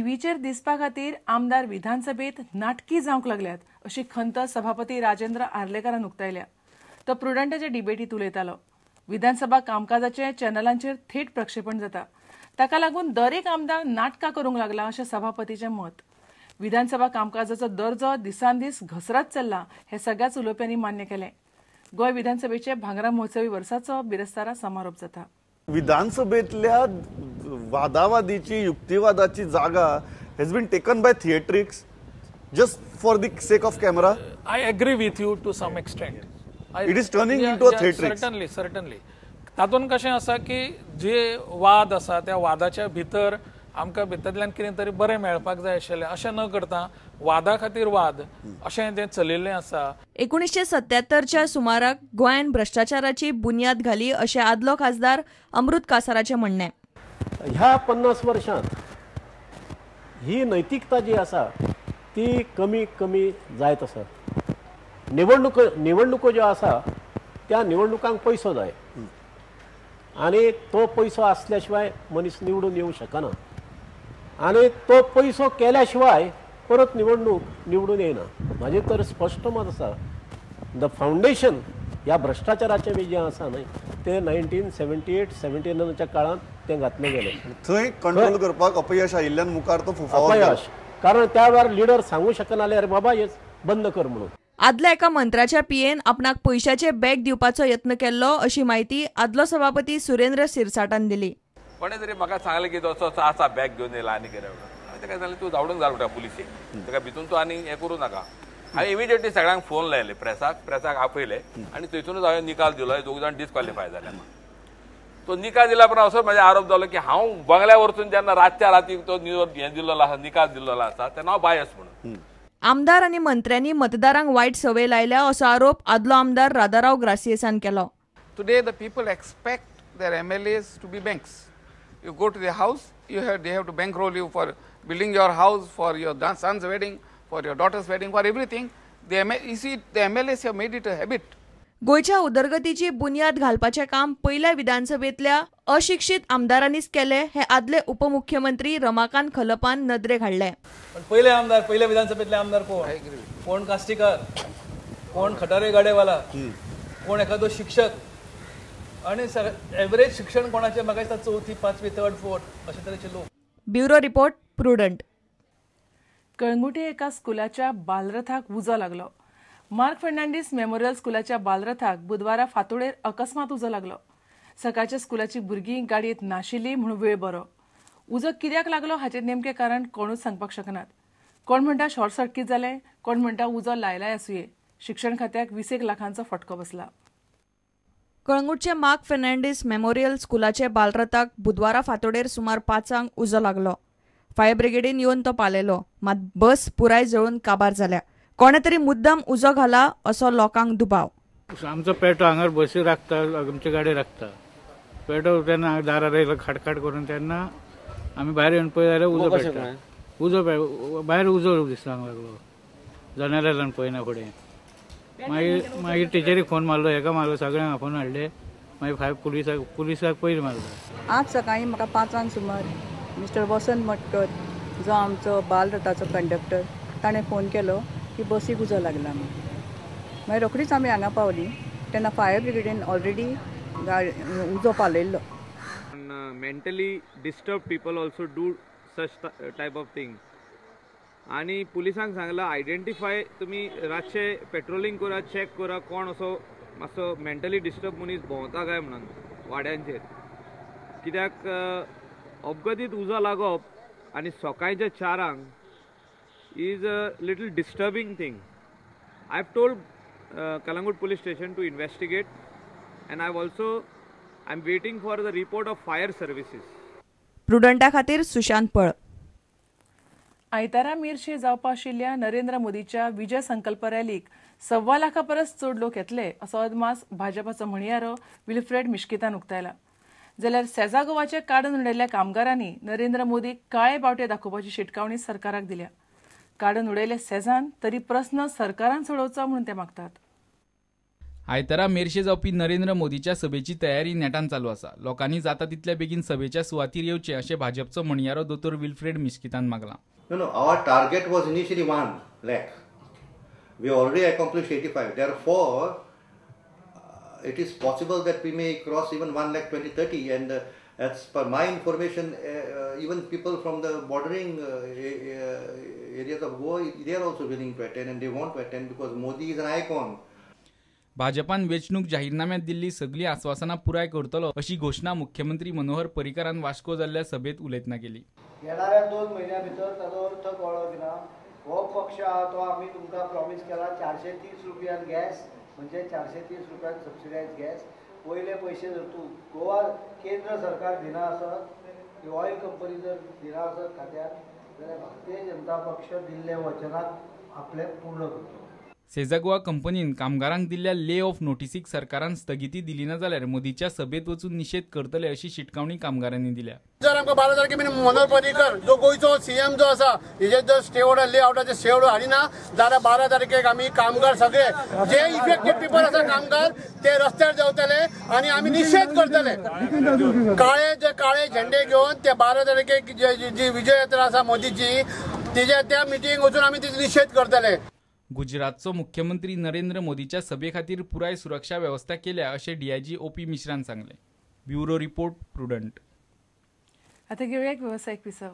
टीव्हीचेर दिसपा खातीर आमदार विधानसभेत नाटकी जावंक लागल्यात अशी खंत सभापती राजेंद्र आर्लेकारान उक्तायल्या. तो प्रुडंटाच्या डिबेटीत उलयतालो. विधानसभा कामकाजाचे चॅनलांचेर थेट प्रक्षेपण जाता, ताका लागून दरेक आमदार नाटकां करूंक लागला अशें सभापतीचें मत. विधानसभा कामकाजाचो दर्जो दिसान दीस घसरत चल्ला हें सगळ्याच उलोवप्यांनी मान्य केलें. गोंय विधानसभेचे भांगरा महोत्सवी वर्साचो बिरेस्तारा समारोप जाता. विधानसभेतल्या वादावादीची, युक्तिवादाची जागा has been taken by theatrics just for the sake of camera. I agree with you to some extent. It is turning into a theatrics. Certainly, certainly. तातूंत कशें आसा की जे वाद आसा त्या वादाच्या भितर आमकां भितरल्यान कितें तरी बरें मेळपाक जाय आशिल्लें, अशें न करता वादा खातीर वाद अशें तें चलिल्लें आसा. 1977च्या सुमाराक गोंयान भ्रश्टाचाराची बुन्याद घाली अशें आदलो खासदार अमृत कासाराचें म्हणणें. ह्या 50 वर्षांत ही नैतिकता जी आसा ती कमी कमी जायत आसा. निवडणुको ज्यो आसा त्या निवडणुकांक पयसो जाय आनी तो पयसो आसल्या शिवाय मनीस निवडून येवंक शकना आनी तो पयसो केल्या शिवाय परत निवडणूक निवडून येना. म्हाजें तर स्पश्ट मत आसा, the foundation ह्या भ्रश्टाचाराचें बी जें आसा न्हय तें 1978-79च्या काळांत तें घातलें गेलें. थंय कंट्रोल करपाक अपयश आयिल्ल्यान मुखार तो फुफावत अपयश, कारण त्या वेळार लिडर सांगू शकनाले अरे बाबा हें बंद कर म्हणून. आदल्या एका मंत्र्याच्या पीएन आपणाक पयशाचे बॅग दिवपाचो यत्न केल्लो अशी म्हायती आदलो सभापती सुरेंद्र सिरसाटान दिली. कोणे तरी म्हाका सांगलें की तो असो आसा बॅग घेवन येयला आनी कितें, हांवें ताका सांगलें तूं धांवडून घाल म्हणटा पुलिसेक, ताका भितून तूं आनी हें करूं नाका. हांवें इमिजिएटली सगळ्यांक फोन लायले, प्रेसाक आपयले आनी थंयसरूच हांवें निकाल दिलो. दोग जाण डिस्क्वॉलिफाय जाले. तो निकाल दिला उपरांत असो म्हजो आरोप जालो की हांव बंगल्यार वचून जेन्ना रातच्या राती तो हें दिल्लो आसा, निकाल दिल्लो आसा, तेन्ना हांव बायस म्हणून. आमदार आनी मंत्र्यांनी मतदारांक वायट संवय लायल्या असो आरोप आदलो आमदार राधाराव ग्रासियसान केलो. Today the people expect their MLAs to be banks. You go to the house, they have to bankroll you for building your house, for your son's wedding, for your daughter's wedding, for everything. You see, the MLAs have made it a habit. गोंयच्या उदरगतीची बुन्याद घालपाचें काम पयल्या विधानसभेंतल्या अशिक्षीत आमदारांनीच केलें हें आदले उपमुख्यमंत्री रमाकांत खलपान नदरेक हाडलें. पण पयले आमदार, पयल्या विधानसभेंतले आमदार कोण? कोण कास्टीकार, कोण खटारे गाडेवाला, कोण एखादो शिक्षक, आनी एवरेज शिक्षण कोणाचें म्हाका दिसता 4th, 5th, 3rd, 4th अशे तरेचे लोक. Bureau report, Prudent. कळंगुटे एका स्कुलाच्या बालरथाक उजो लागलो. मार्क फर्नांडीस मेमोरियल स्कुलाच्या बालरथाक बुधवारा फांतोडेर अकस्मात उजो लागलो. सकाळच्या स्कुलाची भुरगीं गाडयेंत नाशिल्ली म्हूण वेळ बरो. उजो कित्याक लागलो हाचें नेमकें कारण कोणूच सांगपाक शकनात. कोण म्हणटा शॉर्ट सर्कीट जालें, कोण म्हणटा उजो लायलाय आसुये. शिक्षण खात्याक 20 लाखांचो फटको बसला. कळंगूटचे मार्क फर्नांडीस मेमोरियल स्कुलाचे बालरथाक बुधवारा फांतोडेर सुमार 5 उजो लागलो. फायर ब्रिगेडीन येवन तो पालयलो, मात बस पुराय जळून काबार जाल्या. कोणे तरी मुद्दाम उजो घाला असो लोकांक दुबाव. आमचो पेटो हांगार बसी राखता, आमची गाडी राखता. पेटो तेन्ना दारार येयलो खाटखाट करून, तेन्ना आमी भायर येवन पळय जाल्यार उजो पेट्टा. उजो भायर उजो दिसपाक लागलो. जनेलान पळयना फुडें. मागीर मागीर टिचरीक फोन मारलो, हेका मारलो, सगळ्यांक फोन हाडले. मागीर फायर पुलिसाक पयलीं मारलो. आज सकाळीं म्हाका 5 सुमार मिस्टर वसंत मटकर जो आमचो बालरथाचो कंडक्टर ताणें फोन केलो की बसीक उजो लागला म्हणून. मागीर रोखडीच आमी हांगा पावली तेन्ना फायर ब्रिगेडीन ऑलरेडी गाडी उजो पालयल्लो. Mentally disturb people also do such type of thing. आनी पुलिसांक सांगलां आयडेंटिफाय, तुमी रातचे पेट्रोलिंग करा, चॅक करा कोण असो मातसो मेंटली डिस्टर्ब मनीस भोंवता काय म्हणून वाड्यांचेर. कित्याक अपघातीत उजो लागप आनी सकाळच्या 4 is a little disturbing thing. I have told Calangute police station to investigate and I am waiting for the report of fire services. प्रुडंटा खातीर सुशांत पळ. आयतारा मिरशे जावपा आशिल्ल्या नरेंद्र मोदीच्या विजय संकल्प रॅलीक 1.25 लाखां परस चड लोक येतले असो अदमास भाजपाचो म्हणयारो विल्फ्रेड मिश्कितान उक्तायला. जाल्यार सेजा गोवाचे काडून उडयल्ल्या कामगारांनी नरेंद्र मोदीक काळे बावटे दाखोवपाची शिटकावणी सरकाराक दिल्या. काडून उडयले सेजान तरी प्रस्न सरकारान सोडोवचो म्हणून ते मागतात. आयतारा मेरशे जावपी नरेंद्र मोदीच्या सभेची तयारी नेटान चालू आसा. लोकांनी जाता तितल्या बेगीन सभेच्या सुवातीर येवचें अशें भाजपचो म्हणयारो दोतोर Wilfred मिस्कितान मागलां. No, no, our target was initially 1 lakh. We already accomplished 85. Therefore, it is possible that we may cross even 1 lakh 2030. And as per my information, even people from the bordering areas of Goa, they are also willing to attend and they want to attend because Modi is an icon. भाजपान वेंचणूक जाहीरनाम्यात दिल्ली सगळी आस्वासनां पुराय करतलो अशी घोशणा मुख्यमंत्री मनोहर पर्रीकारान वास्को जाल्ल्या सभेत उलयतना केली. येणाऱ्या 2 म्हयन्या भितर ताजो अर्थ कळ्ळो की ना, हो पक्ष आहा तो आमी तुमकां प्रॉमीस केला 430 रुपयान गॅस, म्हणजे 430 रुपयान सबसिडायज गॅस. वयले पयशे जर तूं गोवा केंद्र सरकार दिना आसत, ऑयल कंपनी जर दिना आसत खात्यार, जाल्यार भारतीय जनता पक्ष दिल्ले वचनाक आपलें पूर्ण करतलो. सेझा गोवा कंपनीन कामगारांक दिल्ल्या ले ऑफ नोटीसीक सरकारान स्थगिती दिली ना जाल्यार मोदीच्या सभेत वचून निशेध करतले अशी शिटकावणी कामगारांनी दिल्या. जर आमकां 12 तारखे मनोहर पर्रीकर जो गोंयचो सीएम जो आसा हेजेर जर स्टे ऑर्डर ले आवटाचे स्टे ऑर्डर हाडिना जाल्यार 12 तारखेक आमी कामगार सगळे जे इफेक्टेड पिपल आसा कामगार ते रस्त्यार देंवतले आनी आमी निशेध करतले. काळे जे काळे झेंडे घेवन ते 12 तारखेक जी विजय यात्रा आसा मोदीची तेज्या त्या मिटींग वचून आमी तेजो निशेध करतले. गुजरातचो मुख्यमंत्री नरेंद्र मोदीच्या सभे खातीर पुराय सुरक्षा वेवस्था केल्या अशें डीआयजी ओपी मिश्रान सांगलें. Bureau report, Prudent. आता घेऊया एक व्यावसायिक विसव.